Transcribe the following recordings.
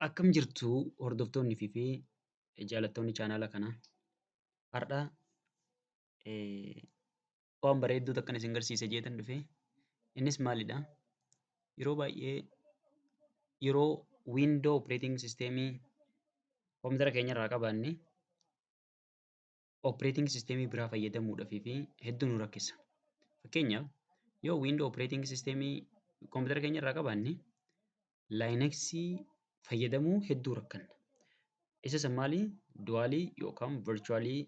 Akkam jirtu hordoftoonni fi jaalattoonni chaanaala kanaa? Har'a waan bareedduu takkan isin garsiisa jeetan dhufe. Innis maalidha? Yeroo baay'ee yeroo window operating systemii kompiitara keenya irraa qabaanne, operating systemii biraa fayyadamuudhaaf fi hedduu nu rakkisa. Fakkeenyaaf, yoo window operating systemii kompiitara keenya irraa qabaanne, Linuxii fayyadamuu hedduu rakkanna. Isa san maali? Dualii yookaan virtualii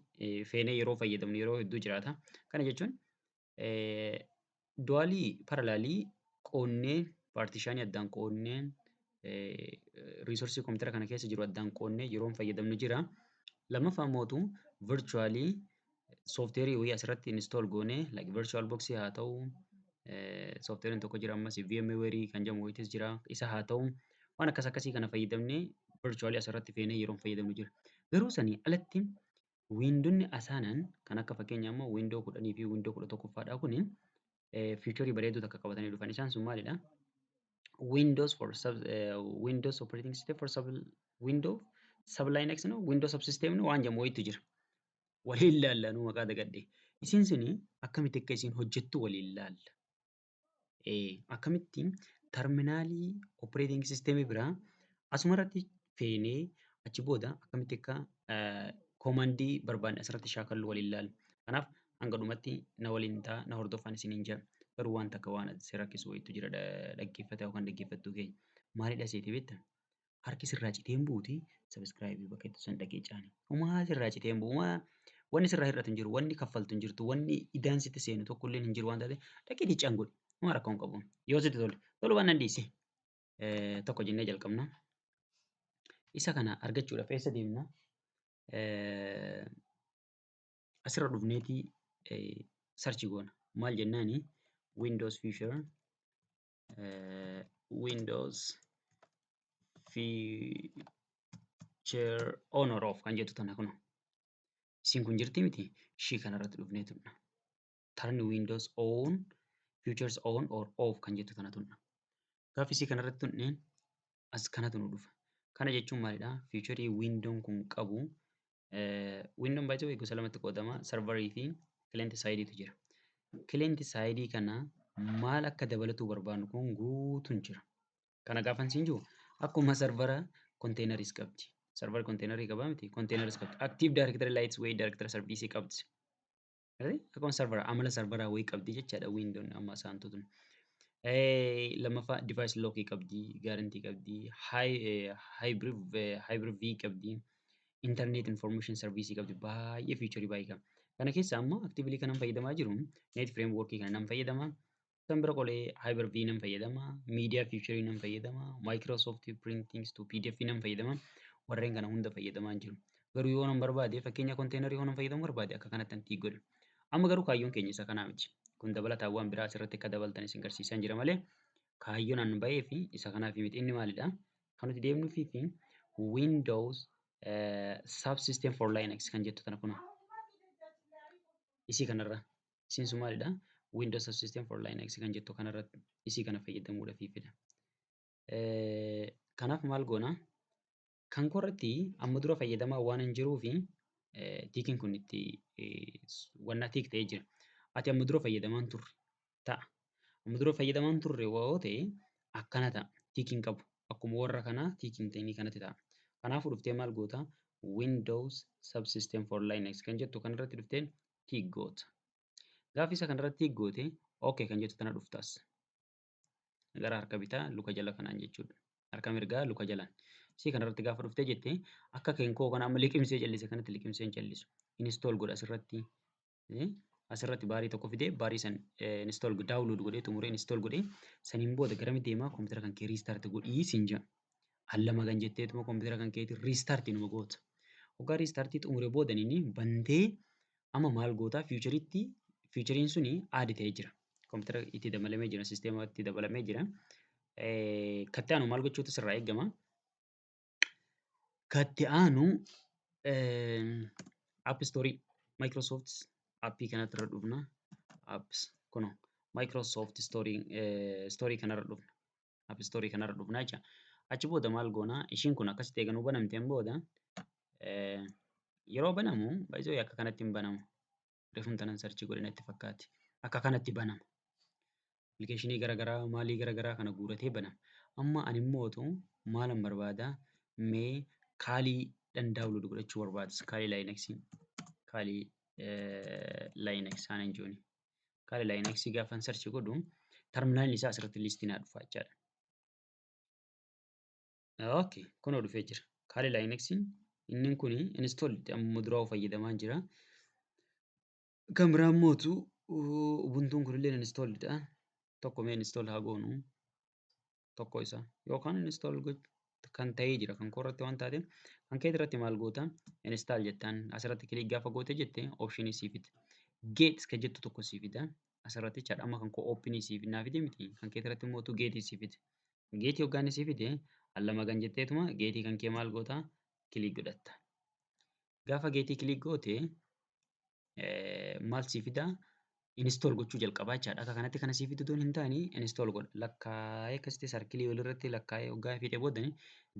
feenee yeroo fayyadamnu yeroo hedduu jiraata. Kana jechuun dualii parallelii qoonnee, partitionii addaan qoonnee, resourceii kompiitara kana keessa jiru addaan qoonnee yeroo fayyadamnu jira. Lammaffaa immoo virtualii softwareii wayii asirratti install goonee, like virtual box haa ta'u, softwareiin tokko jira ammas, VMware kan jedhamu wayiitis jira, isa haa ta'u, waan akkas akkasii kana fayyadamnee virtualii asirratti feenee yeroo fayyadamnu jira. Garuu sanii alatti Windowonni asaanaan kan akka fakkeenyaa immoo Window 10 fi Window 11ffaadhaa kuni featureii bareedduu takka qabatanii dhufan. Isaan sun maalidha? Windows for sub, Windows operating system for sub, Window sub Linux, no, Windows subsystem, no, waan jedhamu wayiitu jira. Waliin laallanuu maqaa dagadhe. Isiin suni akkamitti akka isiin hojjettu waliin laalla. Akkamitti terminalii operating systemii biraa asumarratti feenee, achi booda akkamitti akka commandii barbaanne asirratti shaakallu waliin laalla. Kanaaf hanga dhumatti na waliin ta'a, na hordofaan isiniin jedha. Garuu waan takka waan si rakkisu wayiitu jira, dhaggeeffataa yookaan dhaggeeffattuu keenya. Maalidha seetee beektaa? Harki sirraa citee hin buuti, subscribeii bakka itti san dhaqee caani. Homaa sirraa citee hin bu'u. Homaa wanni sirraa hir'atu hin jiru. Wanni kaffaltu hin jirtu. Wanni idaan sitti seenu tokkollee hin jiru waan taateef dhaqeetii caan godhi. Homaa rakkoo hin qabu. Yoo sitti tole. Tolu waan nan dhiisi. Tokko jennee jalqabna. Isa kana argachuudhaaf eessa deemna? Asirra dhufneetii search goona. Maal jennaani? Windows feature, Windows feature on or off kan jettu tana kun. Isiin kun jirti miti? Ishii kanarratti dhufnee tunna. Turn Windows on features on or off kan jettu tana tunna. Gaafa isii kanarratti tunneen as kanatu nu dhufa. Kana jechuun maalidha? Featureii Windown kun qabu, Windown baay'ee gosa lamatti qoodama. Serverii fi client sideiitu jira. Client sideii kana maal akka dabalatuu barbaannu kun guutuun jira. Kana gaafan siin jiru, akkuma servera containeris qabdi. Server containerii qabaa miti? Containeris qabdi. Active Directory, Lightweight Directory Service qabdi. Akkuma servera amala serveraa wayii qabdi jechaadha Windown amma isaan tun. Lammaffaa device lockii qabdi, guarantee qabdi, hybrid V qabdi, internet information service qabdi, baay'ee featureii baay'ee qaba. Kana keessa amma actively kanan fayyadamaa jiru net framework kana nan fayyadama. Kan bira qolee Hyper V nan fayyadama, media feature nan fayyadama, Microsoft printing to PDF nan fayyadama. Warreen kana hunda fayyadamaa jiru. Garuu yoo nan barbaade, fakkeenya containerii yoo nan fayyadamuu barbaade, akka kanatti nan tick godha. Amma garuu kaayyoon keenya isa kanaa miti. Kun dabalataan waan biraa asirratti akka dabaltan isin garsiisaa jira malee kaayyoon an bahee fi isa kanaaf miti. Inni maalidha? Kan nuti deemnuufii fi Windows Subsystem for Linux kan jettu tana kuna. Isii kanarra. Isiin sun maalidha? Windows Subsystem for Linux kan jettu kanarratti isii kana fayyadamuudhaafidha. Kanaaf maal goona? Kan koorratti amma dura fayyadamaa waan hin jiruu fi tickiin kun itti wanna tick ta'ee jira. Ati amma dura fayyadamaa hin turre ta'a. Amma dura fayyadamaa hin turre yoo ta'e akkana ta'a. Tickiin qabu. Akkuma warra kanaa tickiin ta'inii kanatti ta'a. Kanaafuu dhuftee maal goota? Windows Subsystem for Linux kan jettu kanarratti dhuftee tick goota. Gaafa isa kanarratti tick goote, OK kan jettu tana dhuftaas. Gara harka bitaa luka jala kanaan jechuudha. Harka mirgaa luka jalaan. Isii kanarratti gaafa dhuftee jette, akka keenkoo kana amma liqimsee callise kanatti liqimsee hin callisu. Install godha asirratti. Asirratti barii tokko fidee, barii san install, download godhee xumuree, install godhee, saniin booda garamitti deemaa? Kompiitara kan kee restart godhii siin jedha. Allama kan jetteetuma kompiitara kan keetii restart numa goota. Hoggaa restartii xumuree booda inni bantee amma maal gootaa? Featureitti, featureiin suni add ta'ee jira. Kompiitara itti dabalamee jira, sisteema itti dabalamee jira. Katti aanu maal gochuutu sirraa eegama? Katti aanu App Store, Microsoft appii kanatti irra dhufna. Apps kunoo Microsoft Store, Store kanarra dhufna. App Store kanarra dhufna jecha. Achi booda maal goonaa? Ishiin kun akkasitti eega nuu banamteen booda yeroo banamu baay'isoo akka kanatti hin banamu. Reefum tanan search godhe natti fakkaate. Akka kanatti banama. Appilikeeshinii garaagaraa maalii garaagaraa kana guuratee banama. Amma ani immootu maalan barbaadaa? Mee Kali dhan download godhachuu barbaada. Kali Linux. Kali Linux aanan jiruuni. Kali Linux gaafan search godhu terminaalli isaa asirratti listii naa dhufa jechaadha. Okay, kunoo dhufee jira. Kali Linux inni kun install amma duraa fayyadamaa jira. Kan biraa immootu Ubuntuun kunillee installed dha. Tokko mee install haa goonu. Tokko isa yookaan install kan ta'ee jira kan koo irratti waan taateef kan kee irratti maal goota, install jettaan asirratti click gaafa goote jette optionii sii fida. Get kan jettu tokko sii fida. Asirratti jechaadha, amma kan koo openii sii naa fide miti, kan kee irratti immoo getii sii fide. Getii hoggaan sii fide allama kan jetteetuma getii kan kee maal goota, click godhatta. Gaafa getii click goote maal sii fida? Install gochuu jalqabaa jechaadha. Akka kanatti kana sii fidu osoo hin taane install godha. Lakkaa'ee akkasitti circleii walirratti lakkaa'ee hoggaa fiixee booda,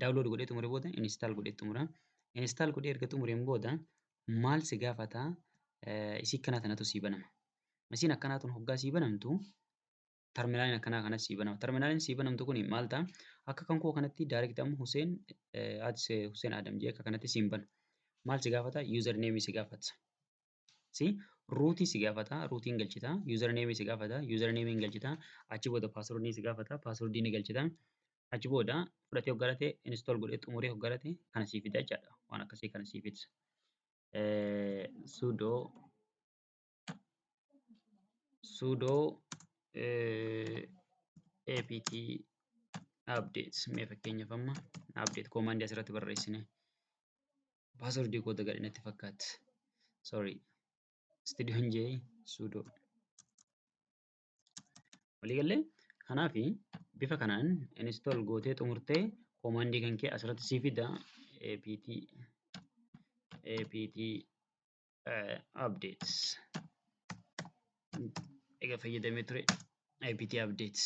download godhee xumuree booda install godhee xumura. Install godhee erga xumureen booda maal si gaafata? Isii akkanaa tanatu sii banama. Isiin akkanaa tun hoggaa sii banamtu terminaaliin akkanaa kanas sii banama. Terminaaliin sii banamtu kun maal ta'a? Akka kan koo kanatti direct amma Hussein Hussein Adam jee akka kanatti siin banu. Maal si gaafata? User name si gaafata. Si rootii si gaafata, rootiin galchita, user name si gaafata, user name galchita, achi booda password si gaafata, password ni galchita. Achi booda fudhatee hoggarate install godhee xumuree hoggarate kana sii fida jechaadha. Waan akkasii kana sii fida. Sudo apt update, mee fakkeenyaaf amma update command asirratti barreessine, password koo dagadhe natti fakkaata. Sorry. Studio jee sudo. Waliigallee kanaafi bifa kanaan install gootee xumurtee commandii kan kee asirratti sii fida, apt updates egaa fayyadamee ture, apt updates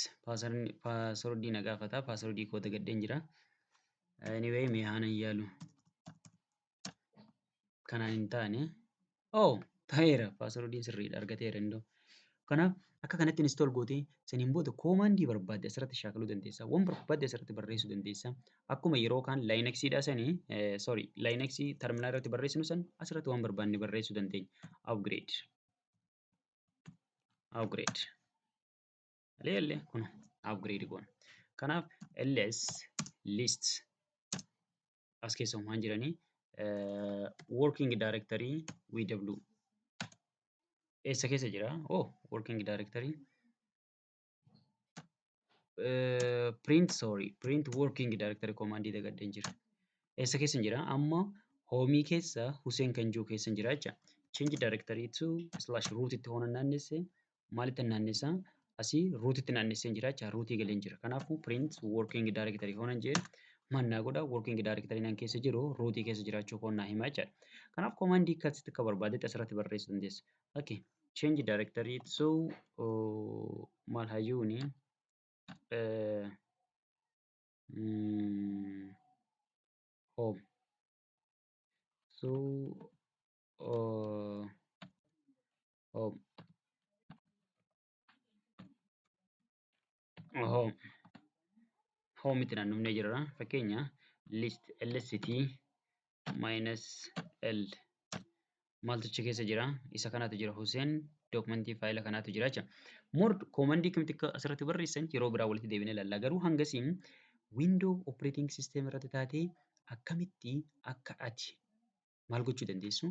passwordii na gaafata, passwordii koo dagadheen jira. Anyway, mee haanan yaalu, kanaan hin taane, oh, ta'eera, passwordiin sirriidha, argateera indoo. Kanaaf akka kanatti install gootee saniin booda commandii barbaadde asirratti shaakaluu dandeessa. Waan barbaadde asirratti barreessuu dandeessa. Akkuma yeroo kaan Linuxiidha sanii, sorry, Linuxii terminal irratti barreessinu san asirratti waan barbaanne barreessuu dandeenya. Upgrade. Upgrade. Malee kun upgrade goona. Kanaaf ls list as keessa waan jiranii working directory ww eessa keessa jira? Oh, working directory print, sorry, print working directory command dagadheen jira. Eessa keessa jira? Amma homeii keessa Hussein kan jiru keessa jira jecha. Change directory to slash root itti hoona naannesse, maalitti naannessa? Asii root itti naannessee jira jecha, rootii galeen jira. Kanaafuu print working directory hoonan jee mannaa godha, working directory nan keessa jiru rootii keessa jiraachuu koo naa hima jechaadha. Kanaaf commandii akkasitti akka barbaadetti asirratti barreessuu dandeessa. Okay. Change directory to maal hayyuuni home so home home home itti naannofnee jirra. Fakkeenya list lst minus l maaltu achi keessa jira? Isa kanatu jira, Hussein documentii faayila kanaatu jira jecha. More commandii kamitti akka asirratti barreessan yeroo biraa walitti deebinee ilaalla. Garuu hangasiin window operating system irratti taatee akkamitti akka ati maal gochuu dandeessu,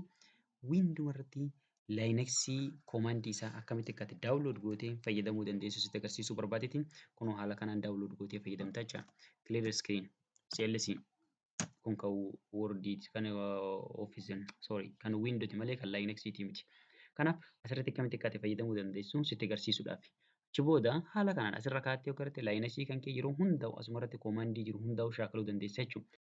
window irratti Linuxii commandii isaa akkamitti akka ati download gootee fayyadamuu dandeessu sitti agarsiisuu barbaadeetiin kunoo haala kanaan download gootee fayyadamta jecha. Clear screen CLC kun kan Wordiiti, kan Office, sorry, kan Windowti malee kan Linuxiiti miti. Kanaaf asirratti akkamitti akka ati fayyadamuu dandeessu sitti agarsiisuudhaaf. Achi booda haala kanaan asirra kaa'attee yoo garte Linuxii kan kee yeroo hundaa'u asuma irratti commandii jiru hundaa'u shaakaluu dandeessa jechuudha.